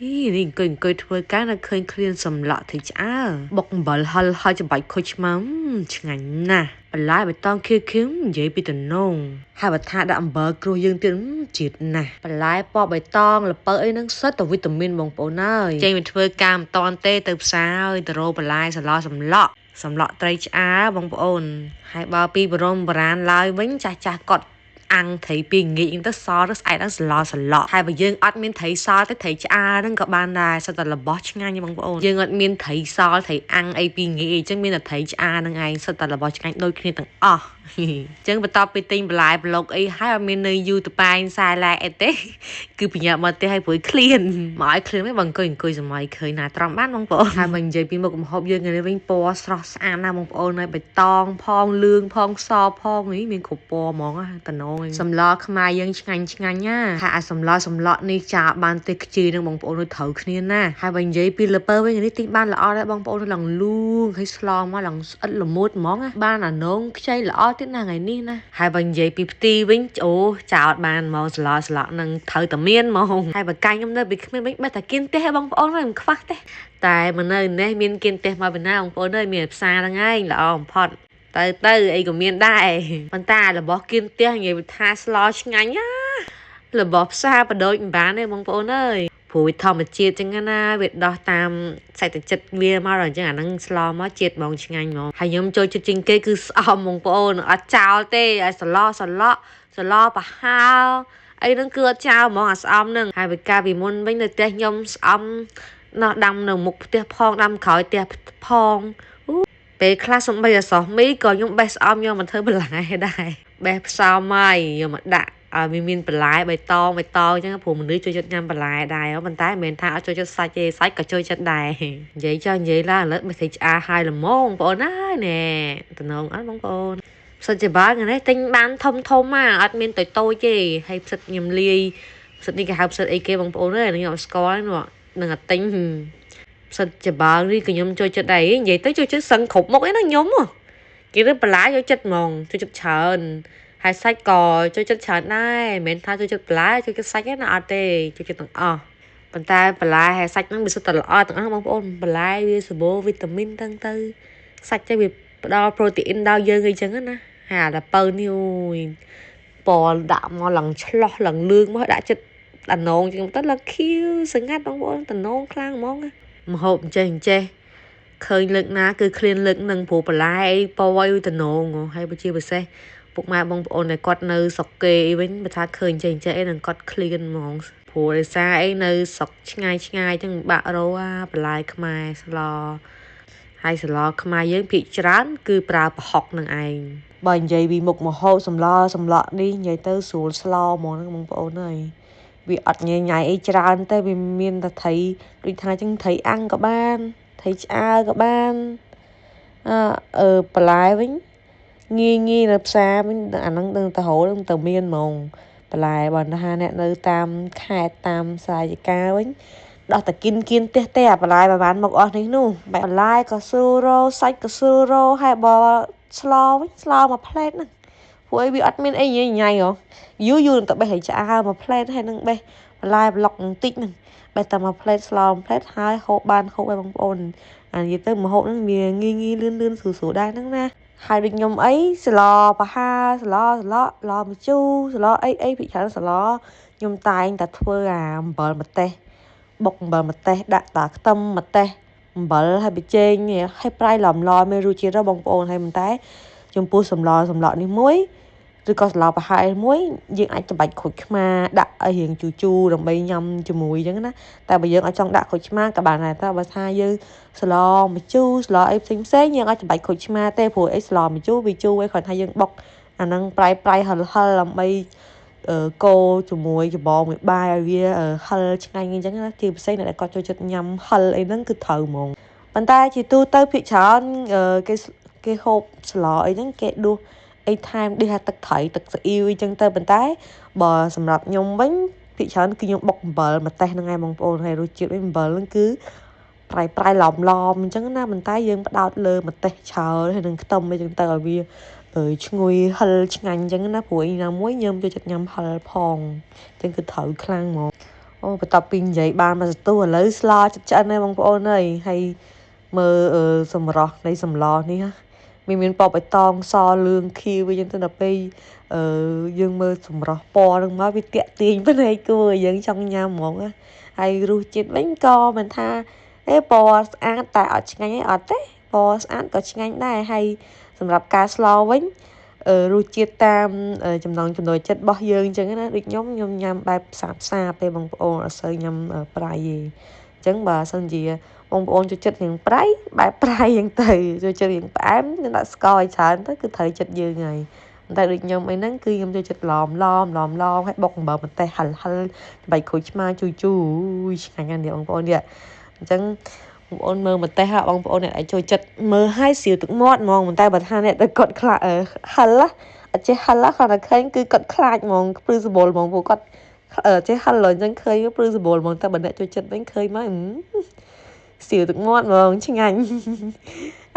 ហីនេះអង្គុយធ្វើការនៅឃើញក្លៀនសម្លក់ត្រីឆ្អើរបុកអំបិលហិលហើយចំបាច់ខូចឆ្មាឆ្ងាញ់ណាស់បន្លែបៃតងខៀវខៀវនិយាយពីតំណងហើយបើថាដាក់អំបិលគ្រោះយើងទៀតជាតិណាស់បន្លែពណ៌បៃតងល្ពៅអីហ្នឹងសុទ្ធតែវីតាមីនបងប្អូនអើយចេញមកធ្វើការមិនតាន់ទេទៅផ្សារហើយទៅរកបន្លែសម្លក់សម្លក់សម្លក់ត្រីឆ្អើរបងប្អូនហើយបើពីបរមបុរាណឡើយវិញចាស់ចាស់គាត់អាំងត្រីពីងាកទៅសល់ទៅស្អែកហ្នឹងសម្លសម្លក់ហើយបើយើងអត់មានត្រីសល់ទៅត្រីឆ្អើរហ្នឹងក៏បានដែរសុទ្ធតែរបស់ឆ្ងាញ់បងប្អូនយើងអត់មានត្រីសល់ត្រីអាំងអីពីងាកអីចឹងមានតែត្រីឆ្អើរហ្នឹងឯងសុទ្ធតែរបស់ឆ្ងាញ់ដូចគ្នាទាំងអស់ចឹងបន្ទាប់ពីទិញបន្លែប្លុកអីហើយអត់មាននៅយូរតប៉ែងខ្សែឡែអីទេគឺប្រញាប់មកផ្ទះឲ្យព្រួយឃ្លានមកឲ្យឃ្លានមិនបងអង្គុយសម័យឃើញណាត្រង់បានបងប្អូនហើយមកនិយាយពីមុខម្ហូបយើងនេះវិញពណ៌ស្រស់ស្អាតណាស់បងប្អូនហើយបៃតងផងលឿងផងសផងនេះមានគ្រប់ពណ៌ហ្មងតំណងសម្លខ្មែរយើងឆ្ងាញ់ឆ្ងាញ់ណាហើយអាសម្លសម្លក់នេះចាបានទេខ្ជីនឹងបងប្អូននោះត្រូវគ្នាណាហើយបើនិយាយពីលពើវិញនេះទិញបានល្អដែរបងប្អូនឡើងលូងហើយស្លមកឡើងស្អិតល្មួតហ្មងបានអានងខ្ចីល្អទៀតណាថ្ងៃនេះណាហើយបើនិយាយពីផ្ទីវិញអូចោតបានហ្មងសម្លសម្លក់នឹងត្រូវតែមានហ្មងហើយបើកាញ់ខ្ញុំនៅពីគ្មានវិញបែរតែគៀនទេបងប្អូនមិនខ្វះទេតែមកនៅនេះមានគៀនទេមកពីណាបងប្អូនអើយមានផ្សារហ្នឹងឯងល្អបំផុតទៅទៅអីក៏មានដែរប៉ុន្តែរបស់គៀនផ្ទះនិយាយថាស្លឆ្ងាញ់ណារបស់ផ្សារបដូចមិនបានទេបងប្អូនអើយព្រោះវាធម្មជាតិចឹងណាវាដោះតាមសេដ្ឋចិត្តវាមកដល់អញ្ចឹងអាហ្នឹងស្លមកជាតិហ្មងឆ្ងាញ់ហ្មងហើយខ្ញុំចូលចិត្តជាងគេគឺស្អំបងប្អូនអត់ចោលទេឲ្យស្លសម្លក់ស្លប្រហើអីហ្នឹងគឺអត់ចោលហ្មងអាស្អំហ្នឹងហើយបើកាលពីមុនវិញនៅផ្ទះខ្ញុំស្អំណោះដាំនៅមុខផ្ទះផងដាំក្រោយផ្ទះផងពេលខ្លះសំបីអសោះមីក៏ខ្ញុំបេះស្អំយកមកធ្វើបន្លែដែរបេះផ្សំហើយយកមកដាក់ឲ្យវាមានបន្លែបៃតងបៃតងអញ្ចឹងព្រោះមនុស្សចូលចិត្តញ៉ាំបន្លែដែរប៉ុន្តែមិនមែនថាអត់ចូលចិត្តសាច់ទេសាច់ក៏ចូលចិត្តដែរនិយាយចោះនិយាយឡើងឥឡូវបេះត្រីឆ្អើរហើយល្មងបងប្អូនហើយណែតំណងអត់បងប្អូនផ្សិតច្បើងនេះទិញបានធំធំមកអត់មានតូចតូចទេហើយផ្សិតខ្ញុំលាយផ្សិតនេះគេហៅផ្សិតអីគេបងប្អូនអើយខ្ញុំអត់ស្គាល់នោះនឹងអាទិញផ្សិតច្បើងនេះក៏ខ្ញុំចូលចិត្តដែរនិយាយទៅចូលចិត្តសឹងគ្រប់មុខអីណាខ្ញុំគេទៅបន្លែចូលចិត្តហ្មងចូលចិត្តច្រើនហើយសាច់ក៏ចូលចិត្តច្រើនដែរមិនមែនថាចូលចិត្តបន្លែចូលចិត្តសាច់ទេណាអត់ទេចូលចិត្តទាំងអស់ប៉ុន្តែបន្លែហើយសាច់ហ្នឹងវាសុទ្ធតែល្អទាំងអស់បងប្អូនបន្លែវាសម្បូរវីតាមីនទាំងទៅសាច់ទៅវាផ្ដល់ប្រូតេអ៊ីនដល់យើងអីចឹងណាហើយអាល្ពៅនេះអូយពណ៌ដាក់មកឡើងឆ្លោះឡើងលឿងមកដាក់ចិត្តអានងចឹងទៅឡើងខៀវសងាត់បងប្អូនតំណងខ្លាំងហ្មងម្ហូបអញ្ចេះអញ្ចេះឃើញលើកណាគឺឃ្លានលើកនឹងព្រោះបន្លែអីពណ៌អីតំណងហើយបើជាពិសេសពុកម៉ែបងប្អូនដែលគាត់នៅស្រុកគេអីវិញបើថាឃើញចេះចេះអីនឹងគាត់ឃ្លានហ្មងព្រោះដោយសារអីនៅស្រុកឆ្ងាយឆ្ងាយចឹងបាក់រោអាបន្លែខ្មែរស្លហើយស្លខ្មែរយើងភាគច្រើនគឺប្រើប្រហុកនឹងឯងបើនិយាយពីមុខម្ហូបសម្លសម្លក់នេះនិយាយទៅស្រួលស្លហ្មងហ្នឹងបងប្អូនអើយវាអត់ញ៉ៃញ៉ៃអីច្រើនទេវាមានតែត្រីដូចថាចឹងត្រីអាំងក៏បានត្រីឆ្អើរក៏បានអឺបន្លែវិញងាយងាយនៅផ្សារវិញអាហ្នឹងដឹងទៅរកដឹងទៅមានហ្មងបន្លែបើថាអ្នកនៅតាមខេត្តតាមស្រែចម្ការវិញដោះតែគៀនគៀនផ្ទះទេអាបន្លែប្រហែលមកអស់នេះនោះបន្លែក៏ស្រួលរកសាច់ក៏ស្រួលរកហើយបើស្លវិញស្លមួយផ្លែតហ្នឹងព្រោះអីវាអត់មានអីញ៉ៃញ៉ៃហ៎យូរយូរទៅបេះឲ្យឆ្អើរមួយផ្លែតហើយនឹងបេះបន្លែប្លុកបន្តិចហ្នឹងបេះតែមួយផ្លែតស្លមួយផ្លែតហើយហូបបានហូបឲ្យបងប្អូនអានិយាយទៅម្ហូបហ្នឹងវាងាយងាយលឿនលឿនស្រួលស្រួលដែរហ្នឹងណាហើយដូចខ្ញុំអីស្លប្រហើស្លស្លស្លម្ជូរស្លអីអីពីច្រើនស្លខ្ញុំតែងតែធ្វើអាអំបិលម្ទេសបុកអំបិលម្ទេសដាក់តាខ្ទឹមម្ទេសអំបិលហើយប៊ីចេងហើយប្រៃឡំឡមានរសជាតិបងប្អូនហើយមិនតែចំពោះសម្លសម្លក់នេះមួយឬក៏សម្លប្រហែលមួយយើងអាចច្របាច់ក្រូចឆ្មាដាក់ឲ្យរៀងជូរជូរដើម្បីញ៉ាំជាមួយអញ្ចឹងណាតែបើយើងអត់ចង់ដាក់ក្រូចឆ្មាក៏បានដែរតែបើថាយើងស្លម្ជូរស្លអីផ្សេងផ្សេងយើងអត់ច្របាច់ក្រូចឆ្មាទេព្រោះអីស្លម្ជូរវាជូរឯងគ្រាន់ថាយើងបុកអាហ្នឹងប្រៃប្រៃហិលហិលដើម្បីកូរជាមួយច្បងមួយបាយឲ្យវាហិលឆ្ងាញ់អញ្ចឹងណាជាពិសេសអ្នកដែលគាត់ចូលចិត្តញ៉ាំហិលអីហ្នឹងគឺត្រូវហ្មងប៉ុន្តែជាទូទៅភាគច្រើនគេហូបស្លអីហ្នឹងគេដួសអីថែមដូចថាទឹកត្រីទឹកស៊ីអ៊ីវអីចឹងទៅប៉ុន្តែបើសម្រាប់ខ្ញុំវិញភាគច្រើនគឺខ្ញុំបុកអំបិលម្ទេសហ្នឹងឯងបងប្អូនហើយរសជាតិវិញអំបិលហ្នឹងគឺប្រៃប្រៃឡំឡំអញ្ចឹងណាប៉ុន្តែយើងផ្ដោតលើម្ទេសច្រើនហើយនឹងខ្ទឹមអីចឹងទៅឲ្យវាឈ្ងុយហិលឆ្ងាញ់អញ្ចឹងណាព្រោះអីណាមួយខ្ញុំចូលចិត្តញ៉ាំហិលផងអញ្ចឹងគឺត្រូវខ្លាំងហ្មង អូបន្ទាប់ពីនិយាយបានមកសន្ទុះឥឡូវស្លចិត្តឆ្អិនហើយបងប្អូនអើយហើយមើលសម្រស់នៃសម្លនេះមានពណ៌បៃតងសលឿងខៀវវិញទៅដល់ពេលយើងមើលសម្រស់ពណ៌នឹងមកវាតាក់ទាញភ្នែកគួរយើងចង់ញ៉ាំហ្មងណាហើយរសជាតិវិញក៏មិនថាអេពណ៌ស្អាតតែអត់ឆ្ងាញ់ទេអត់ទេពណ៌ស្អាតក៏ឆ្ងាញ់ដែរហើយសម្រាប់ការស្លវិញរសជាតិតាមចំណង់ចំណូលចិត្តរបស់យើងអញ្ចឹងណាដូចខ្ញុំញ៉ាំបែបផ្សាផ្សាទេបងប្អូនអត់សូវញ៉ាំប្រៃទេអញ្ចឹងបើសិនជាបងប្អូនចូលចិត្តរៀងប្រៃបែបប្រៃអញ្ចឹងទៅចូលចិត្តរៀងផ្អែមនឹងដាក់ស្ករឲ្យច្រើនទៅគឺត្រូវចិត្តយើងហើយតែដូចខ្ញុំអីហ្នឹងគឺខ្ញុំចូលចិត្តឡមឡមឡមឡមហើយបុកអំបិលម្ទេសហិលហិលបាយក្រូចឆ្មាជូរជូរឆ្ងាញ់ណាស់នេះបងប្អូននេះអញ្ចឹងបងប្អូនមើលម្ទេសហ่ะបងប្អូនអ្នកដែលចូលចិត្តមើលឲ្យសៀវទឹកមាត់ហ្មងតែបើថាអ្នកដែលគាត់ខ្លាចហិលអត់ចេះហិលគាត់តែឃើញគឺគាត់ខ្លាចហ្មងព្រឺសបល់ហ្មងព្រោះគាត់ចេះហិលអញ្ចឹងឃើញព្រឺសបល់ហ្មងតែបើអ្នកចូលចិត្តវិញឃើញមកសៀវទឹកមាត់ហ្មងឆ្ងាញ់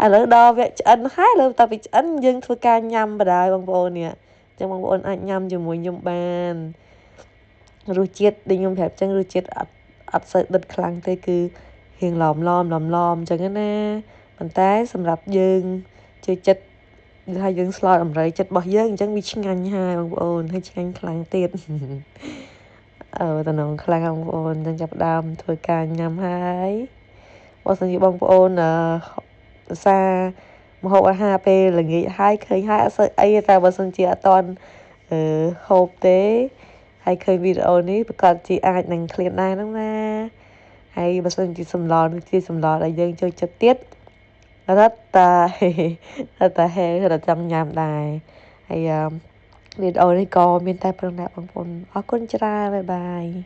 ឥឡូវដល់វគ្គឆ្អិនហើយឥឡូវតើពីឆ្អិនយើងធ្វើការញ៉ាំបណ្ដោយបងប្អូននេះអញ្ចឹងបងប្អូនអាចញ៉ាំជាមួយខ្ញុំបានរសជាតិដូចខ្ញុំប្រាប់អញ្ចឹងរសជាតិអត់សូវដិតខ្លាំងទេគឺរៀងឡមឡមឡមឡមអញ្ចឹងណាប៉ុន្តែសម្រាប់យើងជួយចិត្តថាយើងស្លតម្រូវចិត្តរបស់យើងអញ្ចឹងវាឆ្ងាញ់ហើយបងប្អូនហើយឆ្ងាញ់ខ្លាំងទៀតតំណងខ្លាំងបងប្អូនអញ្ចឹងចាប់ដើមធ្វើការញ៉ាំហើយបើសិនជាបងប្អូនភាសាម្ហូបអាហារពេលល្ងាចហើយឃើញហើយអត់សូវអីតែបើសិនជាអត់ទាន់ហូបទេហើយឃើញវីដេអូនេះប្រកាសជាអាចនឹងឃ្លានដែរហ្នឹងណាហើយបើសិនជាសម្លនេះជាសម្លដែលយើងចូលចិត្តទៀតរត់តែរត់តែហេរត់ចង់ញ៉ាំដែរហើយវីដេអូនេះក៏មានតែប៉ុណ្ណេះបងប្អូនអរគុណច្រើនបាយបាយ។